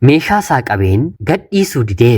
Meeshaa isaa qabeen gadhiisuu didee.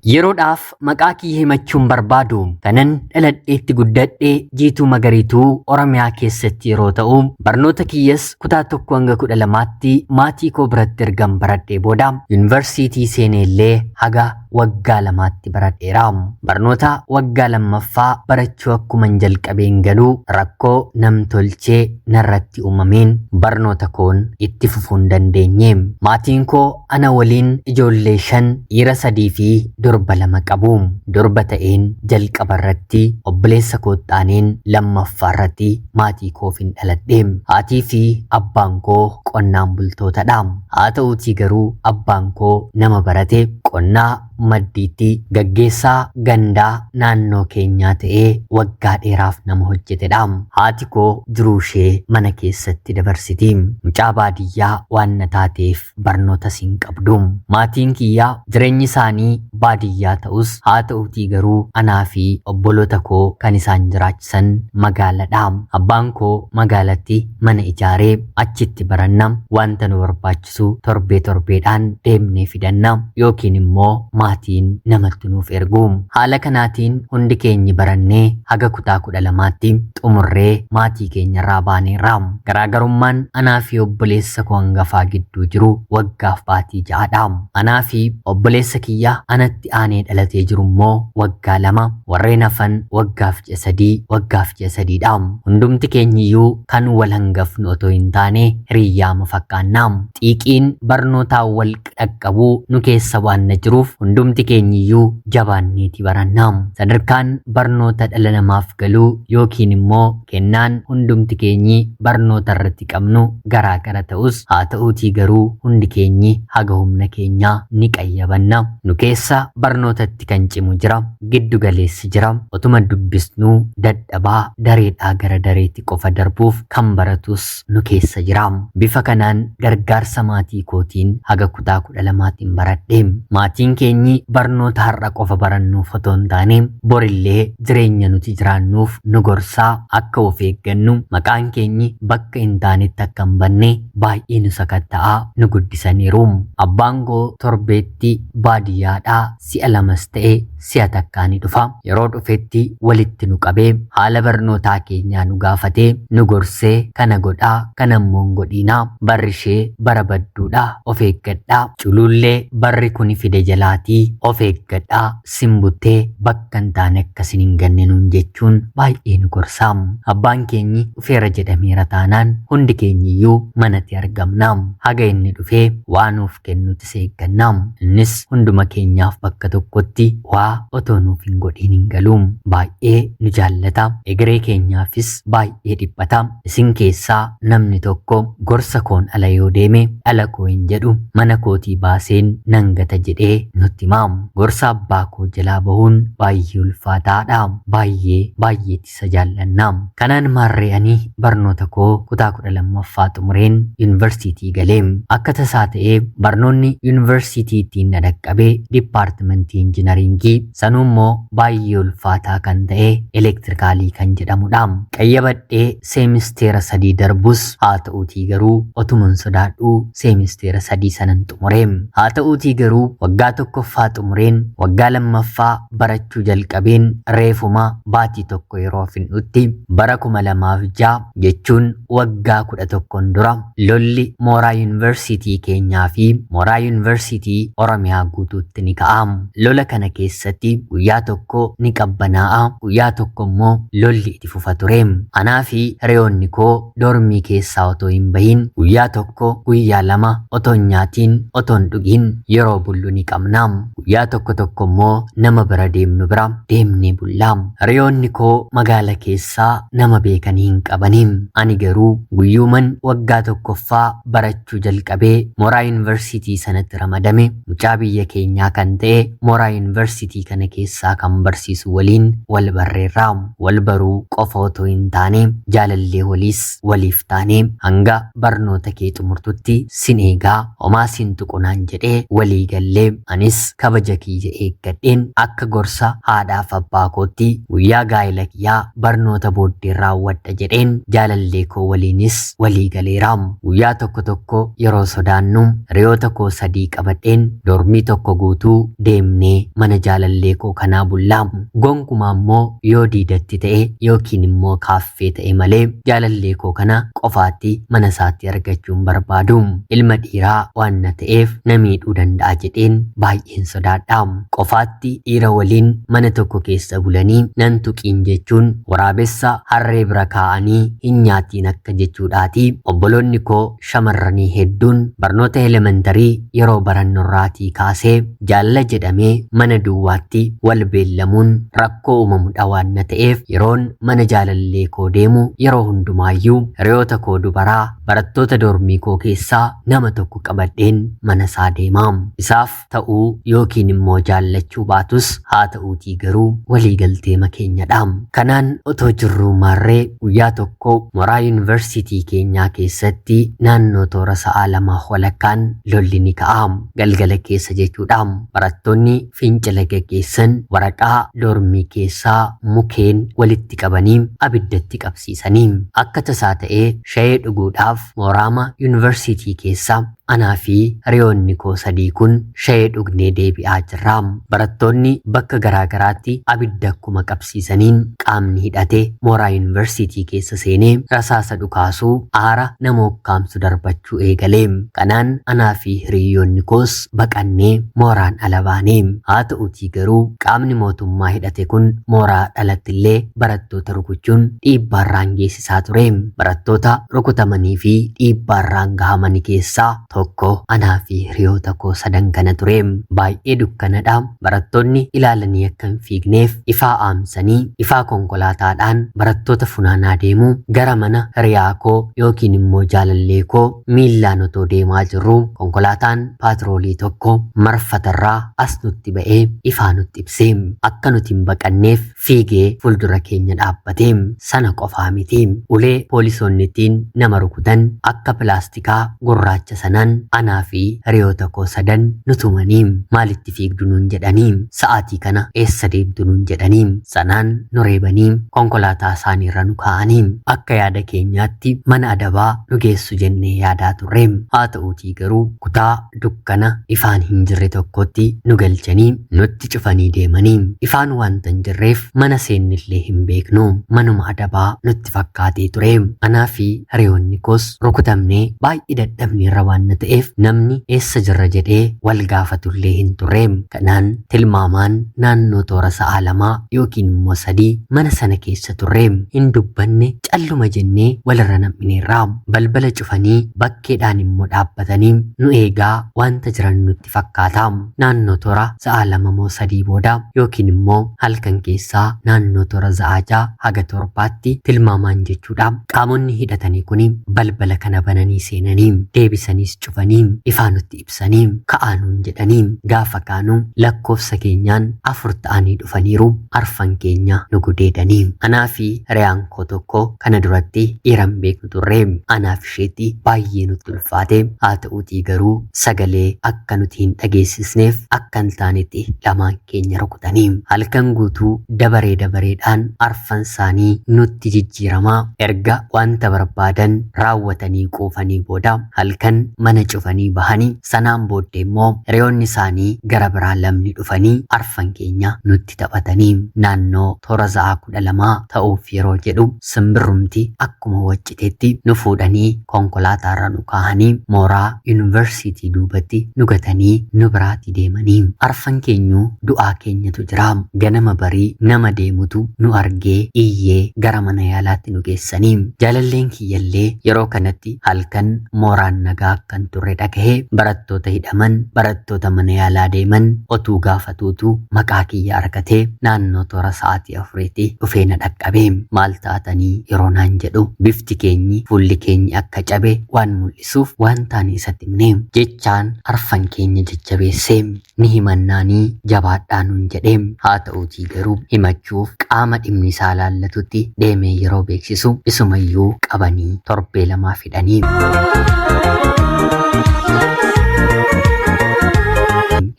Yeroodhaaf maqaa kiyya himachuun barbaadu kanan dhaladheetti guddadhe Jiituu Magariituu Oromiyaa keessatti yeroo ta'u, barnoota kiyyas kutaa 1 hanga 12tti maatii koo biratti ergan baradhee booda yuunivarsiitii seeneellee haga waggaa lamaatti baradheera. Barnoota waggaa lammaffaa barachuu akkuman jalqabeen galuu rakkoo namtolchee narratti uumameen barnoota koon itti fufuu hin dandeenye. Maatiin koo ana waliin ijoollee 5, dhiira 3 fi durba 2 qabu. Durba ta'een jalqaba irratti obboleessa kootti aaneen lammaffaa irratti maatii koofin dhaladhe. Haatii fi abbaan koo qonnaan bultootadha. Haa ta'uutii garuu abbaan koo nama barate, qonnaa maddiitti gaggeessaa gandaa naannoo keenyaa ta'ee waggaa dheeraaf nama hojjetedha. Haati koo jiruu ishee mana keessatti dabarsiti. Mucaa baadiyyaa waan na taateef barnootas hin qabdu. Maatiin kiyya jireenyi isaanii baadiyyaa ta'us, haa ta'uutii garuu anaa fi obboloota koo kan isaan jiraachisan magaaladha. Abbaan koo magaalatti mana ijaaree achitti baranna, wanta nu barbaachisu torbee torbeedhaan deemnee fidanna yookiin immoo maatiin namatti nuuf ergu. Haala kanaatiin hundi keenyi barannee haga kutaa 12tti xumurree maatii keenyarraa baaneerra. Garaagarummaan anaa fi obboleessa koo hangafaa gidduu jiru waggaaf baatii 6dha. Anaa fi obboleessa kiyya anatti aanee dhalatee jiru immoo waggaa 2, warreen hafan waggaaf ji'a 3, waggaaf ji'a 3dha. Hundumti keenyiyyuu kan wal hangafnu otoo hin taane hiriyyaama fakkaanna. Xiiqiin barnootaan wal dhaqqabuu nu keessa waan na jiruuf hundumti keenyiyyuu jabaanneeti baranna. Sadarkaan barnoota dhala namaaf galuu yookiin immoo kennaan hundumti keenyi barnoota irratti qabnu garaa gara ta'us, haa ta'uutii garuu hundi keenyi haga humna keenyaa ni qayyabanna. Nu keessa barnootatti kan cimu jira, giddu galeessi jira, otuma dubbisnuu dadhabaa dareedhaa gara dareetti qofa darbuuf kan baratus nu keessa jira. Bifa kanaan gargaarsa maatii kootiin haga kutaa 12tiin baradhe. Maatiin keenyi barnoota har'a qofa barannuuf otoo hin taane borillee jireenya nuti jiraannuuf nu gorsaa, akka of eeggannu, maqaan keenyi bakka hin taanetti akka hin banne baay'ee nu sakatta'aa nu guddisaniiru. Abbaan koo torbeetti baadiyyaadhaa si'a lamas ta'e si'a takkaa ni dhufa. Yeroo dhufetti walitti nu qabee haala barnootaa keenyaa nu gaafatee nu gorsee, kana godhaa, kana immoo hin godhiinaa, barri ishee bara badduudha, of eeggadhaa, culuullee barri kuni fide jalaatii of eeggadhaa, sin buttee bakka hin taane akka isin hin ganne nuun jechuun baay'ee nu gorsa. Abbaan keenyi dhufeera jedhameera taanaan hundi keenyiyyuu manatti argamna. Haga inni dhufee waa nuuf kennutis eegganna. Innis hunduma keenyaaf bakka tokkotti waa otoo nuuf hin godhiin hin galu. Baay'ee nu jaallata. Egeree keenyaafis baay'ee dhiphata. Isin keessaa namni tokko gorsa koon ala yoo deeme dhala koo hin jedhu, mana kootii baaseen nan gata jedhee nutti hima. Gorsa abbaa koo jalaa bahuun baay'ee ulfaataadha. Baay'ee baay'eetti isa jaallanna. Kanaan maarree ani barnoota koo kutaa 12ffaa xumureen yuunivarsiitii gale. Akka tasaa ta'ee barnoonni yuunivarsiitii ittiin na dhaqqabe diippaartimentii injinariingii, sanuu immoo baay'ee ulfaataa kan ta'e elektirikaalii kan jedhamudha. Qayyabadhee seemisteera 3 darbus, haa ta'uutii garuu otuman sodaadhuu seemisteera 3 sanan xumure. Haa ta'uutii garuu waggaa tokkoffaa xumureen waggaa lammaffaa barachuu jalqabeen reefuma baatii tokko yeroo fin'utti bara 2006 jechuun waggaa 11n dura lolli mooraa yuunivarsiitii keenyaa fi mooraa yuunivarsiitii Oromiyaa guutuutti ni ka'a. Lola kana keessatti guyyaa tokko ni qabbanaa'a, guyyaa tokko immoo lolli itti fufa ture. Anaa fi hiriyoonni koo doormii keessaa otoo hin bahin guyyaa tokko, guyyaa lama otoo hin nyaatiin, otoo hin dhugiin yeroo bullu ni qabna. Guyyaa tokko tokko immoo nama bira deemnu bira deemnee bulla. Hiriyoonni koo magaala keessaa nama beekanii hin qabani. Ani garuu guyyuuman waggaa tokkoffaa barachuu jalqabee mooraa yuunivarsiitii sanatti ramadame, mucaa biyya keenyaa kan ta'e mooraa yuunivarsiitii Yuunivarsiitii kana keessaa kan barsiisu waliin wal barreerra. Wal baruu qofa otoo hin taane jaalallee waliis waliif taane hanga barnoota kee xumurtutti sin eegaa homaa sin tuqunaan jedhee walii gallee anis kabaja kiyya eeggadheen akka gorsa haadhaaf abbaa kootti guyyaa gaa'ela kiyyaa barnoota booddee raawwadha jedheen jaalallee koo waliinis walii galeera. Guyyaa tokko tokko yeroo sodaannu hiriyoota koo sadii qabadheen dormii tokko guutuu deemnee mana jaalallee koo kanaa bullaa. Gonkumaa immoo yoo diidatti ta'e yookiin immoo kaaffee ta'e malee jaalallee koo kana qofaatti mana isaatti argachuun barbaadu. Ilma dhiiraa waan na ta'eef na miidhuu danda'a jedheen baay'een sodaadha. Qofaatti dhiira waliin mana tokko keessa bulanii nan tuqiin jechuun waraabessa harree bira kaa'anii hin nyaatiin akka jechuudhaati. Obboloonni koo shamarranii hedduun barnoota elementarii yeroo barannurraatii kaasee jaalala jedhamee mana duwwaatti wal beellamuun rakkoo uumamudha waan na ta'eef yeroon mana jaalallee koo deemu yeroo hundumaayyuu hiriyoota koo dubaraa barattoota dormii koo keessaa nama tokko qabadheen mana isaa deema. Isaaf ta'uu yookiin immoo jaallachuu baatus haa ta'uutii garuu waliigaltee makeenyadha. Kanaan otoo jirruu maarree guyyaa tokko mooraa yuunivarsiitii keenyaa keessatti naannoo toora sa'a lamaa walakkaan lolli ni ka'a. Galgala keessa jechuudha. Barattoonni fincila gaggeessan waraqaa dormii keessaa mukeen walitti qabanii abiddatti qabsiisanii akka tasaa ta'ee shayee dhuguudhaaf mooraama yuunivarsiitii keessa anaa fi hiriyoonni koo sadii kun shayee dhugnee deebi'aa jirra. Barattoonni bakka garaagaraatti abidda akkuma qabsiisaniin qaamni hidhate mooraa yuunivarsiitii keessa seenee rasaasa dhukaasuu aara nama ukkaamsu darbachuu eegale. Kanaan anaa fi hiriyoonni koos baqannee mooraan ala baane. Haa ta'utii garuu qaamni mootummaa hidhate kun mooraa dhalattillee barattoota rukuchuun dhiibbaarraan geessisaa ture. Barattoota rukutamanii fi dhiibbaarraan gahamanii keessaa tokko anaa fi hiriyoota koo sadan kana ture. Baay'ee dukkanadha. Barattoonni ilaalanii akka hin fiigneef ifaa aamsanii ifaa konkolaataadhaan barattoota funaanaa deemu gara mana hiriyaa koo yookiin immoo jaalallee koo miillaan otoo deemaa jirru konkolaataan paatroolii tokko marfatarraa as nutti ba'ee ifaa nutti ibsee akka nuti hin baqanneef fiigee fuuldura keenya dhaabbate. Sana qofaa miti, ulee poolisoonni ittiin nama rukutan akka pilaastikaa gurraacha sanaan anaa fi hiriyoota koo sadan nu tumanii maalitti fiigdu nuun jedhanii sa'aatii kana eessa deemtu nuun jedhanii sanaan nu reebanii konkolaataa isaaniirra nu kaa'anii akka yaada keenyaatti mana adabaa nu geessu jennee yaadaa turre. Haa ta'uutii garuu kutaa dukkana ifaan hin jirre tokkotti nu galchanii nutti cufanii deemanii ifaan wanta hin jirreef mana seennillee hin beeknu manuma adabaa nutti fakkaatee ture. Anaa fi hiriyoonni koos rukutamnee baay'ee dadhabneerra waan na ta'eef namni eessa jirra jedhee wal gaafatullee hin turre. Kanaan tilmaamaan naannoo toora sa'a 2 yookiin immoo 3 mana sana keessa turre. Hin dubbanne, calluma jennee walirra nam'ineerra. Balbala cufanii bakkeedhaan immoo dhaabbatanii nu eegaa wanta jiran nutti fakkaata. Naannoo toora sa'a 2 moo 3 booda yookiin immoo halkan keessaa naannoo toora sa'a 6 haga 7tti tilmaamaan jechuudha. Qaamonni hidhatanii kuni balbala kana bananii seenanii deebisaniis cufanii ifaa nutti ibsanii ka'aa nuun jedhanii gaafa kaanu lakkoofsa keenyaan 4 ta'anii dhufaniiru. Arfan keenya nu gudeedanii. Anaa fi hiriyaan koo tokko kana duratti dhiiran beeknu turre. Anaaf isheetti baay'ee nutti ulfaate. Haa ta'uutii garuu sagalee akka nuti hin dhageessisneef akka hin taanetti lamaan keenya rukutanii halkan guutuu dabaree dabareedhaan arfan isaanii nutti jijjiiramaa erga wanta barbaadan raawwatanii quufanii booda halkan mana cufanii bahanii sanaan booddee immoo hiriyoonni isaanii gara biraa lamni dhufanii arfan keenya nutti taphatanii naannoo toora sa'a 12 ta'uuf yeroo jedhu simbirrumti akkuma wacciteetti nu fuudhanii konkolaataarra nu kaahanii mooraa yuunivarsiitii duubatti nu gatanii nu biraatti deemanii arfan keenyuu du'aa keenyatu jira. Ganama barii nama deemutu nu argee iyyee gara mana yaalaatti nu geessanii. Jaalalleen kiyyallee yeroo kanatti halkan mooraan nagaa akka akkan turre dhagahee barattoota hidhaman, barattoota mana yaalaa deeman otuu gaafatuutu maqaa kiyya argatee naannoo toora sa'aatii 4tti dhufee na dhaqqabe. Maal taatanii yeroo naan jedhu bifti keenyi fuulli keenyi akka cabe waan mul'isuuf waan taane isatti himne. Jechaan arfan keenya jajjabeessee ni himannaanii jabaadhaa nuun jedhe. Haa ta'uutii garuu himachuuf qaama dhimmi isaa laallatutti deemee yeroo beeksisu isumayyuu qabanii torbee 2 hidhanii.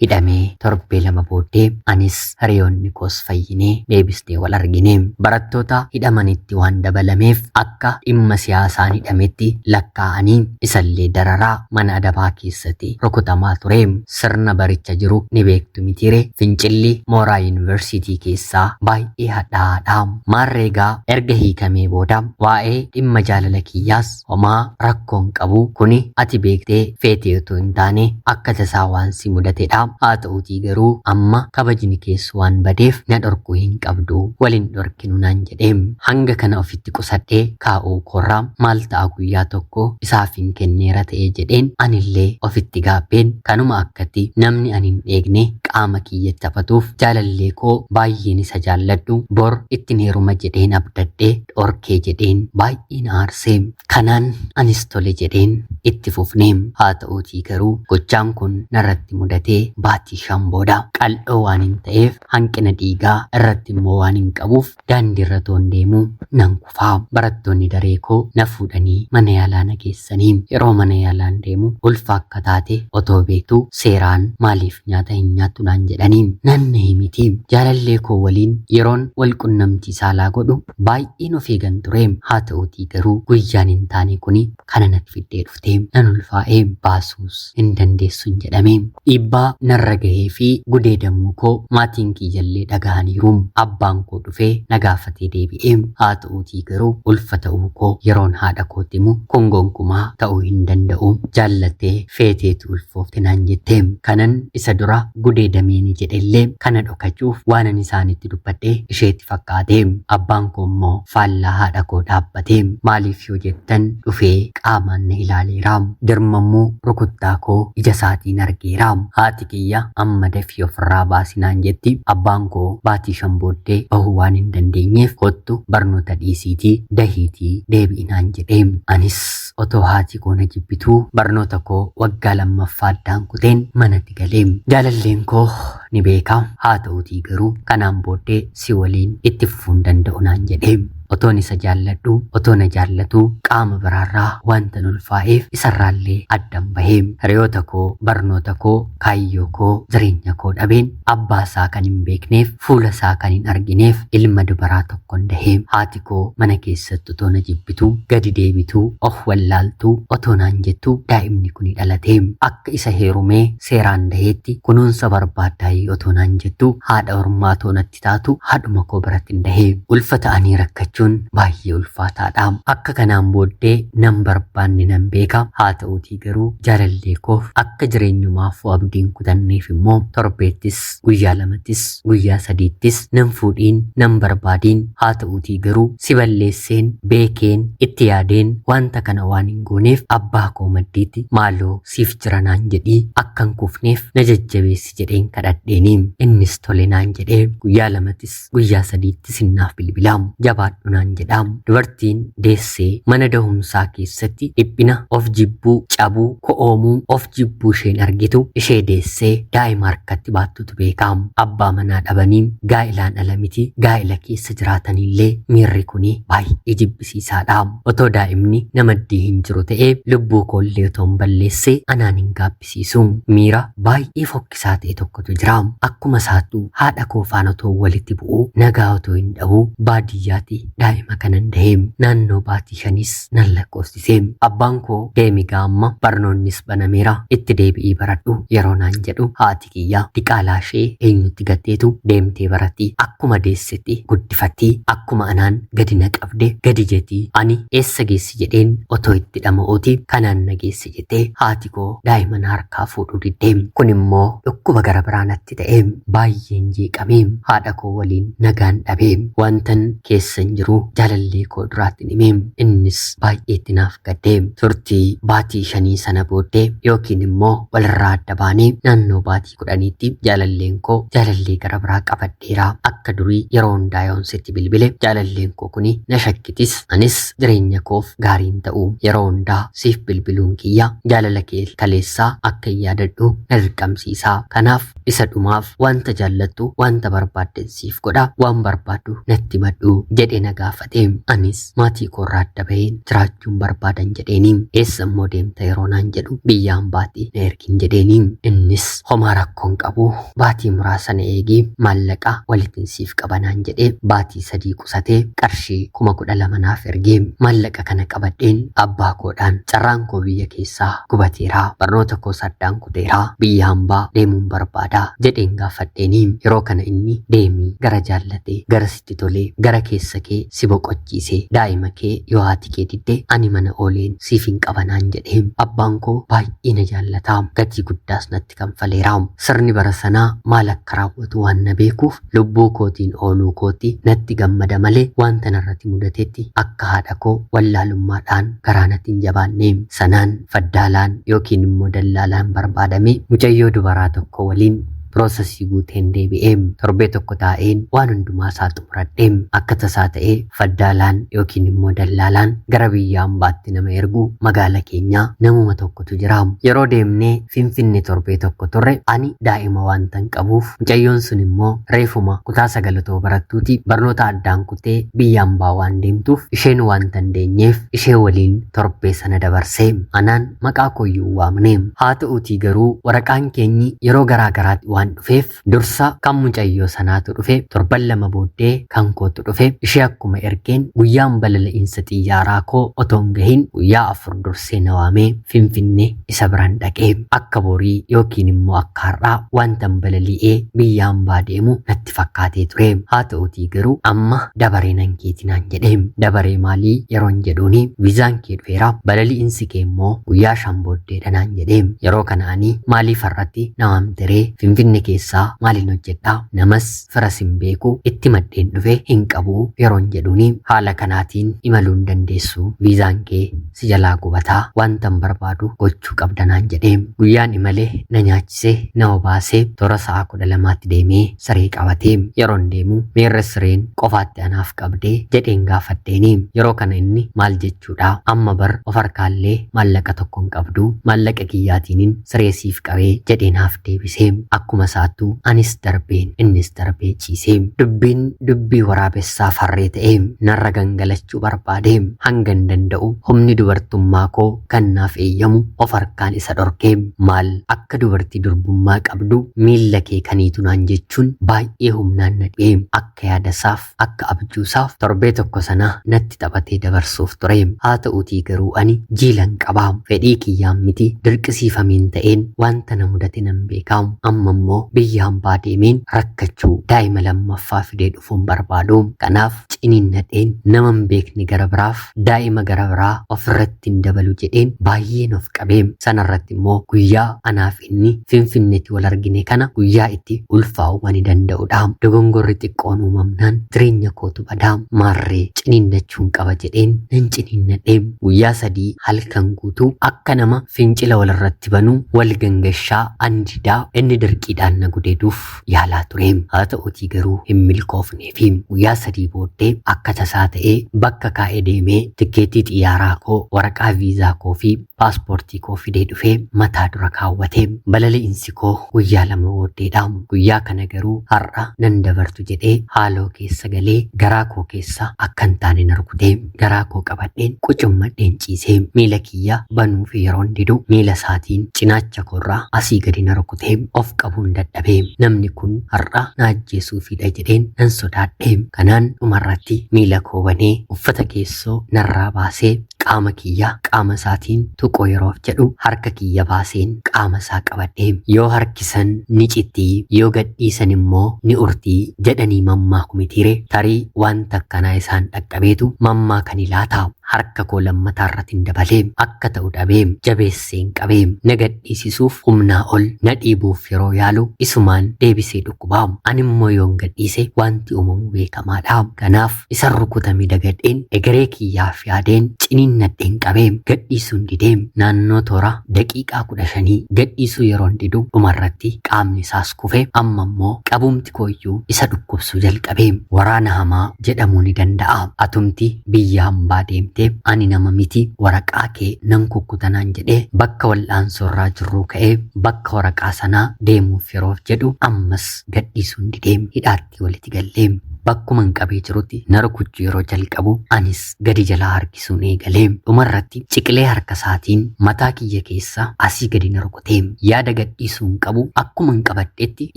Hidhamee torbee 2 booddee anis hiriyoonni koos fayyinee deebisnee wal argine. Barattoota hidhamanitti waan dabalameef akka dhimma siyaasaan hidhametti lakkaa'anii isallee dararaa mana adabaa keessatti rukutamaa ture. Sirna baricha jiru ni beektu mitiire, fincilli mooraa yuunivarsiitii keessaa baay'ee hadhaa'aadha. Maarreegaa erga hiikamee booda waa'ee dhimma jaalala kiyyaas homaa rakkoon qabu kuni ati beektee feetee otoo hin taane akka tasaa waan si mudatedha. Haa ta'uutii garuu amma kabajni keessa waan badeef na dhorkuu hin qabdu, waliin dhorkinu naan jedhe. Hanga kana ofitti qusadhee kaa'uu korraa maal ta'a guyyaa tokko isaaf hin kenneera ta'ee jedheen anillee ofitti gaabbeen kanuma akkatti namni ani hin eegne qaama kiyyatti taphatuuf jaalallee koo baay'een isa jaalladhu bor ittiin heeruma jedheen abdadhee dhorkee jedheen baay'een aarsee. Kanaan anis tole jedheen itti fufne. Haa ta'uutii garuu gochaan kun narratti mudatee baatii 5 booda qal'oo waan hin ta'eef hanqina dhiigaa irratti immoo waan hin qabuuf daandiirra toon deemuu nan kufaa. Barattoonni daree koo na fuudhanii mana yaalaa na geessanii. Yeroo mana yaalaan deemu ulfa akka taate otoo beektuu seeraan maaliif nyaata hin nyaattu naan jedhanii. Nan nahi miti. Jaalallee koo waliin yeroon wal qunnamtii saalaa godhu baay'een of eegan ture. Haa ta'uutii garuu guyyaan hin taane kuni kana natti fiddee dhufte. Nan ulfaa'ee baasuus hin dandeessu hin jedhame. Dhiibbaa narra gahee fi gudeedamuu koo maatiin kiyyallee dhagahaniiru. Abbaan koo dhufee na gaafatee deebi'ee. Haa ta'uutii garuu ulfa ta'uu koo yeroon haadha kootti himu kun gonkumaa ta'uu hin danda'u. Jaallattee feeteetu ulfoofte naan jette. Kanan isa dura gudeedameeni jedhellee kana dhokachuuf waanan isaanitti dubbadhee isheetti fakkaate. Abbaan koo immoo faallaa haadha koo dhaabbate. Maaliif yoo jettan dhufee qaamaan na ilaaleera. Dirmammuu rukuttaa koo ija isaatiin argeera. Haati kiyya amma dafii ofirraa baasinaan jetti. Abbaan koo baatii 5 booddee bahuu waan hin dandeenyeef kottu barnoota dhiisiitii dahiitii deebi'inaan jedhe. Anis otoo haati koo na jibbituu barnoota koo waggaa 2ffaa addaan kuteen manatti galee. Jaalalleen koo ni beeka. Haa ta'uutii garuu kanaan booddee si waliin itti fufuu hin danda'u naan jedhe. Otoon isa jaalladhu, otoo na jaallatu qaama biraarraa wanta ulfaa'eef isarraallee addan bahee. Hiriyoota koo, barnoota koo, kaayyoo koo, jireenya koo dhabeen abbaa isaa kan hin beekneef, fuula isaa kan hin argineef ilma dubaraa tokkon dahee. Haati koo mana keessatti otoo na jibbitu, gadi deebitu, of wallaaltu, otoo naan jettu daa'imni kun dhalate. Akka isa heerumee seeraan daheetti kunuunsa barbaaddaayii otoo naan jettu haadha ormaa otoo natti taatu haadhuma koo biratti hin dahee. Ulfa ta'anii rakkachuun baay'ee ulfaataadha. Akka kanaan booddee nan barbaanne nan beeka. Haa ta'uutii garuu jaalallee koof akka jireenyumaaf abdiin kutanneef immoo torbeettis guyyaa 2ttis guyyaa 3ttis nan fuudhiin nan barbaadiin. Haa ta'uutii garuu si balleesseen beekeen itti yaadeen wanta kana waan hin gooneef abbaa koo maddiitti maaloo siif jira naan jedhii akkan kufneef na jajjabeessi jedheen kadhadheeni. Innis tole naan jedhee guyyaa 2ttis guyyaa 3ttis naaf bilbilaa. Jabaadhu naan jedhaa. Dubartiin deessee mana dahumsaa keessatti dhiphina of jibbuu, cabuu, ko'oomuu of jibbuu isheen argitu ishee deessee daa'ima harkatti baattutu beeka. Abbaa manaa dhabanii gaa'ilaan ala miti gaa'ila keessa jiraatanillee miirri kuni baay'ee jibbisiisaadha. Otoo daa'imni namaddii hin jiru ta'ee lubbuu koollee otoo hin balleessee anaan hin gaabbisiisu. Miira baay'ee fokkisaa ta'e tokkotu jira. Akkuma isaattuu haadha koo faana otoo walitti bu'uu nagaa otoo hin dhabu baadiyyaatti daa'ima kanan dahee. Naannoo baatii 5 nan lakkoofsise. Abbaan koo deemi gaamma barnoonnis banameera itti deebi'ii baradhu yeroo naan jedhu haati kiyya diqaalaa ishee eenyutti gatteetu deemtee baratti. Akkuma deessetti guddifatti. Akkuma anaan gadi na qabde gadi jetti. Ani eessa geessi jedheen otoo itti dhama'uuti kanaan na geessi jettee haati koo daa'ima na harkaa fuudhuu didde. Kun immoo dhukkuba gara biraa natti ta'e. Baay'een jeeqame. Haadha koo waliin nagaan dhabe. Wantan keessa hin jiru jaalallee koo duraatti hime. Innis baay'eetti naaf gaddee. Turtii baatii 5 sana booddee yookiin immoo walirraa adda baanee naannoo baatii 10tti jaalalleen koo jaalallee gara biraa qabadheera. Akka durii yeroo hundaa yoon sitti bilbile jaalalleen koo kuni na shakkitis, anis jireenya koof gaariin ta'u yeroo hundaa siif bilbiluun kiyya jaalala kee kaleessaa akka hin yaadadhu na dirqamsiisa. Kanaaf isa dhumaaf wanta jaallattu wanta barbaadden siif godha, waan barbaaddu natti himadhu jedhee na gaafate. Anis maatii koorraa adda baheen jiraachuun barbaadan jedheeni. Eessa immoo deemta yeroo naan jedhu biyya hambaatti na ergin jedheeni. Innis homaa rakkoon qabu, baatii muraasa na eegi, maallaqa walittiin siif qaba naan jedhee baatii 3 qusatee qarshii 12,000 naaf ergee. Maallaqa kana qabadheen abbaa koodhaan carraan koo biyya keessaa gubateera, barnoota koos addaan kuteera, biyya hambaa deemuun barbaada jedheen gaafadheeni. Yeroo kana inni deemii gara jaallate, gara sitti tolee, gara keessa kee si boqochiise, daa'ima kee yoo haati kee didde ani mana ooleen siif hin qaba naan jedhee. Abbaan koo baay'ee na jaallata, gatii guddaas natti kanfaleera. Sirni bara sanaa maal akka raawwatu waan na beekuuf lubbuu kootiin ooluu kootti natti gammada malee wanta narratti mudatetti akka haadha koo wallaalummaadhaan garaa natti hin jabaanne. Sanaan faddaalaan yookiin immoo dallaalaan barbaadame mucayyoo dubaraa tokko waliin piroosesii guuteen deebi'ee torbee tokko taa'een waan hundumaa isaa xumuradhee. Akka tasaa ta'ee faddaalaan yookiin immoo dallaalaan gara biyya hambaatti nama ergu magaala keenyaa namuma tokkotu jira. Yeroo deemnee Finfinne torbee tokko turre, ani daa'ima waantan qabuuf, mucayyoon sun immoo reefuma kutaa 9 barattuuti barnoota addaan kutee biyya hambaa waan deemtuuf isheen waan dandeenyeef ishee waliin torbee sana dabarsee anaan maqaa kooyyuu waamne. Haa ta'uutii garuu waraqaan keenyi yeroo garaa garaatti waan dhufeef dursa kan mucayyoo sanaatu dhufe, torban 2 booddee kan kootu dhufe. Ishee akkuma ergeen guyyaan balali'insa xiyyaaraa koo otoo hin gahin guyyaa 4 dursee na waamee Finfinne isa biraan dhaqee. Akka borii yookiin immoo akka har'aa wantan balali'ee biyya hambaa deemu natti fakkaatee ture. Haa ta'uutii garuu amma dabaree nan keeti naan jedhee. Dabaree maalii yeroon jedhuuni viizaan kee dhufeera, balali'insi kee immoo guyyaa 5 booddeedha naan jedhee. Yeroo kana ani maaliif har'atti na waamteree? Finfinne keessaa maaliin hojjedhaa? Namas firas hin beeku, itti maddeen dhufe hin qabu yeroon jedhuuni haala kanaatiin imaluu hin dandeessu, viizaan kee si jalaa gubataa, wantan barbaadu gochuu qabda naan jedhee. Guyyaan imalee na nyaachisee na obaasee toora sa'a 12tti deemee siree qabatee yeroon deemu meerre sireen qofaatti anaaf qabdee jedheen gaafadheeni. Yeroo kana inni maal jechuudha, amma bar of harkaallee maallaqa tokko hin qabdu, maallaqa kiyyaatiinin siree siif qabee jedhee naaf deebisee. Akkuma isaattuu anis darbeen innis darbee ciisee. Dubbiin dubbii waraabessaa farree ta'ee narra gangalachuu barbaade. Hangan danda'u humni dubartummaa koo kan naaf eeyyamu of harkaan isa dhorkee, maal akka dubartii durbummaa qabdu miilla kee kaniitu naan jechuun baay'ee humnaan na dhibee. Akka yaadasaaf akka abjuusaaf torbee tokko sana natti taphatee dabarsuuf ture. Haa ta'uutii garuu ani jiilan qaba, fedhii kiyyaan miti dirqisiifameen ta'een wanta na mudate nan beeka. Amma immoo biyya hambaa deemeen rakkachuu, daa'ima lammaffaa fidee dhufuun barbaadu. Kanaaf ciniinnadheen nama hin beekne gara biraaf daa'ima gara biraa ofirratti hin dabalu jedheen baay'een of qabee. Sanarratti immoo guyyaa anaaf inni Finfinneetti wal argine kana guyyaa itti ulfaa'uu ani danda'udha. Dogongorri xiqqoon uumamnaan jireenya kootu badaa, maarree ciniinnachuun qaba jedheen nan ciniinnadhee. Guyyaa 3 halkan guutuu akka nama fincila walirratti banuu wal gangashaa ani didaa inni dirqiidhaan na gudeeduuf yaalaa ture. Haa ta'uutii garuu hin milkoofnee fi guyyaa 3 booddee akka tasaa ta'ee bakka kaa'ee deemee tikkeettii xiyyaaraa koo, waraqaa viizaa koo fi paaspoortii koo fidee dhufee mataa dura kaawwate. Balali'insi koo guyyaa 2 booddeedha. Guyyaa kana garuu har'a nan dabartu jedhee haaloo keessa galee garaa koo keessa akka hin taane na rukute. Garaa koo qabadheen qucummadheen ciisee miila kiyya banuuf yeroon didu miila isaatiin cinaacha koorraa asii gadi na rukute. Of qabuun dadhabee namni kun har'a na ajjeesuufidha jedheen nan sodaadhe. Kanaan dhumarratti miila koo banee uffata keessoo narraa baasee Qaama kiyya qaama isaatiin tuquu yeroof jedhu harka kiyya baaseen qaama isaa qabadhe. Yoo harkisan ni cittii, yoo gadhiisan immoo ni urtii jedhanii mammaaku mitiire tarii wanta akkanaa isaan dhaqqabeetu mammaakani laata? Harka koo lammataa irratin dabalee akka ta'u dhabee jabeesseen qabee na gadhiisisuuf humnaa ol na dhiibuuf yeroo yaalu isumaan deebisee dhukkubaa. Ani immoo yoon gadhiise wanti uumamu beekamaadha. Kanaaf isan rukutame dagadheen egeree kiyyaaf yaadeen ciniinnadheen qabee gadhiisuun didee naannoo toora daqiiqaa 15 gadhiisuu yeroon didu dhumarratti qaamni isaas kufe amma immoo qabumti kooyyuu isa dhukkubsuu jalqabe. Waraana hamaa jedhamuu ni danda'a. Atumti biyya hambaa deemte ani nama miti waraqaa kee nan kukkutanaan jedhee bakka wal'aansoorraa jirruu ka'ee bakka waraqaa sanaa deemuuf yeroof jedhu ammas gadhiisuun didee hidhaatti walitti gallee bakkuman qabee jirutti na rukuchuu yeroo jalqabu anis gadi jalaa harkisuun eegalee dhumarratti ciqilee harka isaatiin mataa kiyya keessa asii gadi na rukutee yaada gadhiisuun qabu akkuman qabadhetti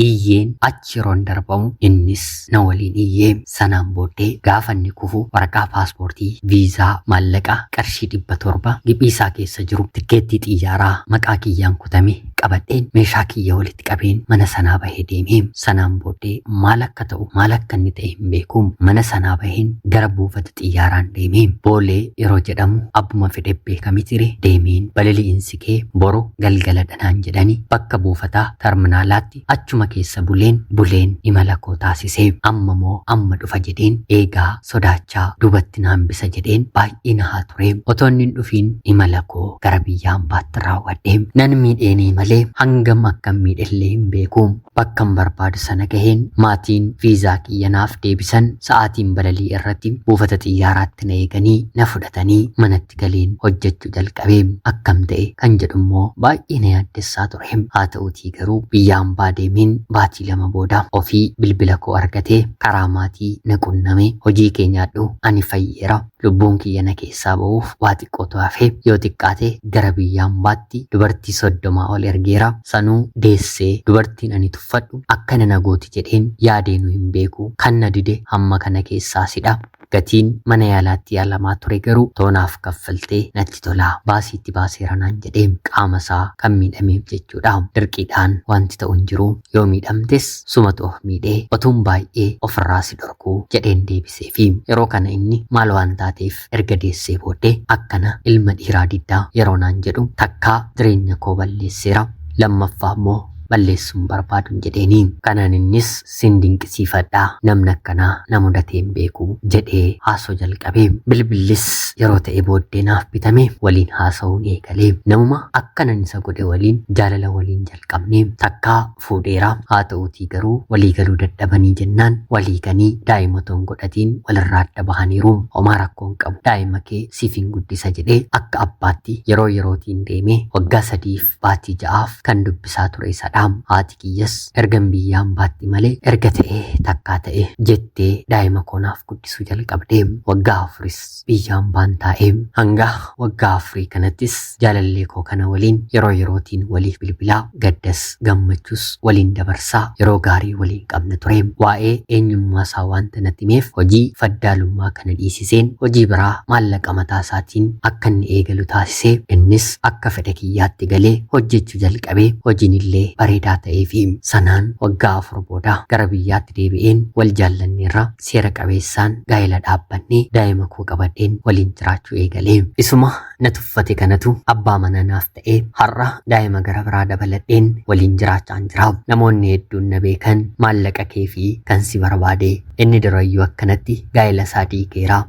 iyyeen achi yeroon darbamu innis na waliin iyyee sanaan booddee gaafa inni kufu waraqaa paaspoortii viizaa maallaqa qarshii 700 giphii isaa keessa jiru tikkeettii xiyyaaraa maqaa kiyyaan kutame qabadheen meeshaa kiyya walitti qabeen mana sanaa bahee deemee sanaan booddee maal akka ta'u maal akka inni ta'e hin beeku mana sanaa baheen gara buufata xiyyaaraan deemee boolee yeroo jedhamu abbuma fedhe beekami ture deemeen balali'insi kee boru galgala dhanaan jedhani bakka buufataa terminaalaatti achuma keessa buleen buleen imala koo taasisee amma moo amma dhufa jedheen eegaa sodaachaa duubatti na hambisa jedheen baay'ee na haa ture otoo inni hin dhufiin imala koo gara biyya hambaatti raawwadhe nan miidheenii malee hangam akkan miidhellee hin beeku bakkan barbaadu sana gaheen maatiin viizaa kiyya naaf deebisan sa'aatiin balalii irratti buufata xiyyaaraatti na eeganii na fudhatanii manatti galeen hojjechuu jalqabe akkam ta'e kan jedhu immoo baay'ee na yaaddessaa ture haa ta'uutii garuu biyya hambaa deemeen baatii 2 booda ofii bilbila koo argatee karaa maatii na qunname hojii kee nyaadhu ani fayyeera lubbuun kiyya na keessaa ba'uuf waa xiqqootu hafe yoo xiqqaate gara biyya hambaatti dubartii 30 ol ergeera sanuu deessee dubartiin ani tuffadhu akkana na gooti jedheen yaadeenuu hin beeku kan na dide hamma kana keessaa sidha gatiin mana yaalaatti yaalamaa ture garuu toonaaf kaffaltee natti tola baasiitti baaseera naan jedhee qaama isaa kan miidhameef jechuudha dirqiidhaan wanti ta'u hin jiru yoo miidhamtes sumatu of miidhee otuun baay'ee ofirraa si dhorkuu jedheen deebisee fi yeroo kana inni maal waan taateef erga deessee booddee akkana ilma dhiiraa diddaa yeroo naan jedhu takkaa jireenya koo balleesseera lammaffaa immoo balleessuun barbaadun jedheeni. Kanaan innis sin dinqisiifadha namni akkanaa na mudatee hin beeku jedhee haasoo jalqabe. Bilbillis yeroo ta'e booddee naaf bitame waliin haasa'uun eegale. Namuma akkanan isa godhe waliin jaalala waliin jalqabne takkaa fuudheera haa ta'uutii garuu walii galuu dadhabanii jennaan walii ganii daa'ima otoo hin godhatiin walirraa adda bahaniiru. Homaa rakkoo hin qabu daa'ima kee siif hin guddisa jedhee akka abbaatti yeroo yerootiin deemee waggaa 3f baatii 6f kan dubbisaa ture isadha. Haati kiyyas ergan biyya hambaatti malee erga ta'ee takkaa ta'e jettee daa'ima koo naaf guddisuu jalqabde. Waggaa 4s biyya hambaan taa'e. Hanga waggaa 4 kanattis jaalallee koo kana waliin yeroo yerootiin waliif bilbilaa gaddas gammachuus waliin dabarsaa yeroo gaarii waliin qabna ture. Waa'ee eenyummaa isaa wanta natti himeef hojii faddaalummaa kana dhiisiseen hojii biraa maallaqa mataa isaatiin akka inni eegalu taasisee innis akka fedha kiyyaatti galee hojjechuu jalqabee hojiin illee bareedaa ta'ee fi sanaan waggaa 4 booda gara biyyaatti deebi'een wal jaallanneerra seera qabeessaan gaa'ela dhaabbannee daa'ima koo qabadheen waliin jiraachuu eegalee. Isuma na tuffate kanatu abbaa manaa naaf ta'ee har'a daa'ima gara biraa dabaladheen waliin jiraachaan jira. Namoonni hedduun na beekan maallaqa kee fi kan si barbaade inni durayyuu akkanatti gaa'ela isaa diigeera.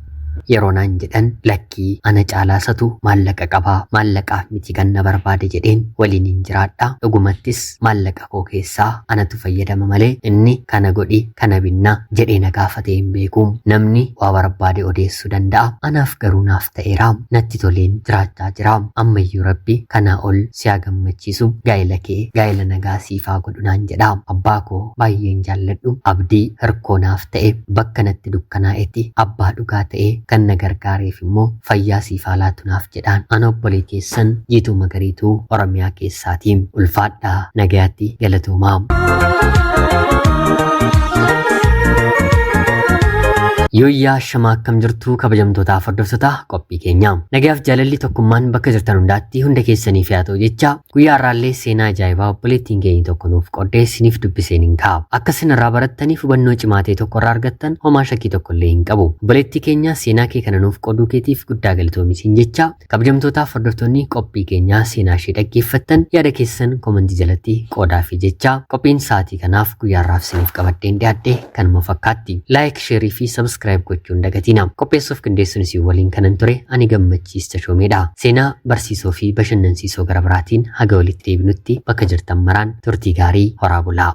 Yeroo naan jedhan lakkii ana caalaasatu maallaqa qabaa maallaqaaf miti kan na barbaade jedheen waliin hin jiraadha. Dhugumattis maallaqa koo keessaa anatu fayyadama malee inni kana godhi kana binna jedhee na gaafatee hin beeku. Namni waa barbaade odeessuu danda'a. Anaaf garuu naaf ta'eera. Natti toleen jiraachaa jira. Ammayyuu rabbi kanaa ol si haa gammachiisu gaa'ela kee gaa'ela nagaa siif haa godhu naan jedha. Abbaa koo baay'een jaalladhu abdii hirkoo naaf ta'e bakka natti dukkanaa'etti abbaa dhugaa ta'e kan na gargaareef immoo fayyaa siif haa laatu naaf jedhaan. Ana obbolee keessan Jiituu Magariituu Oromiyaa keessaatii. Ulfaadhaa nagayaatti galatoomaa. Yooyyaa shamaa akkam jirtu kabajamtootaaf hordoftoota qophii keenya. Nagaaf jaalalli tokkummaan bakka jirtan hundaatti hunda keessaniif haa ta'u jecha guyyaa har'aallee seenaa ajaa'ibaa obboleettiin keenya tokko nuuf qoddee isiniif dubbiseen hin ka'a. Akka isin irraa barattaniif hubannoo cimaa ta'e tokko irraa argattan homaa shakkii tokko illee hin qabu. Obboleettii keenya seenaa kee kana nuuf qooduu keetiif guddaa galatoomi siin jecha kabajamtootaaf hordoftoonni qophii keenyaa seenaa ishee dhaggeeffattan yaada keessan komantii jalatti qoodaafi jecha qophiin sa'aatii kanaaf guyyaa har'aaf isiniif qabadheen dhiyaadhe kanuma fakkaatti. Like, share fi subscribe gochuun dagatina. Qopheessuuf qindeessuun isin waliin kanan ture ani Gammachiis Tashoomeedha. Seenaa barsiisoo fi bashannansiisoo gara biraatiin haga walitti deebinutti bakka jirtan maraan turtii gaarii horaa bulaa.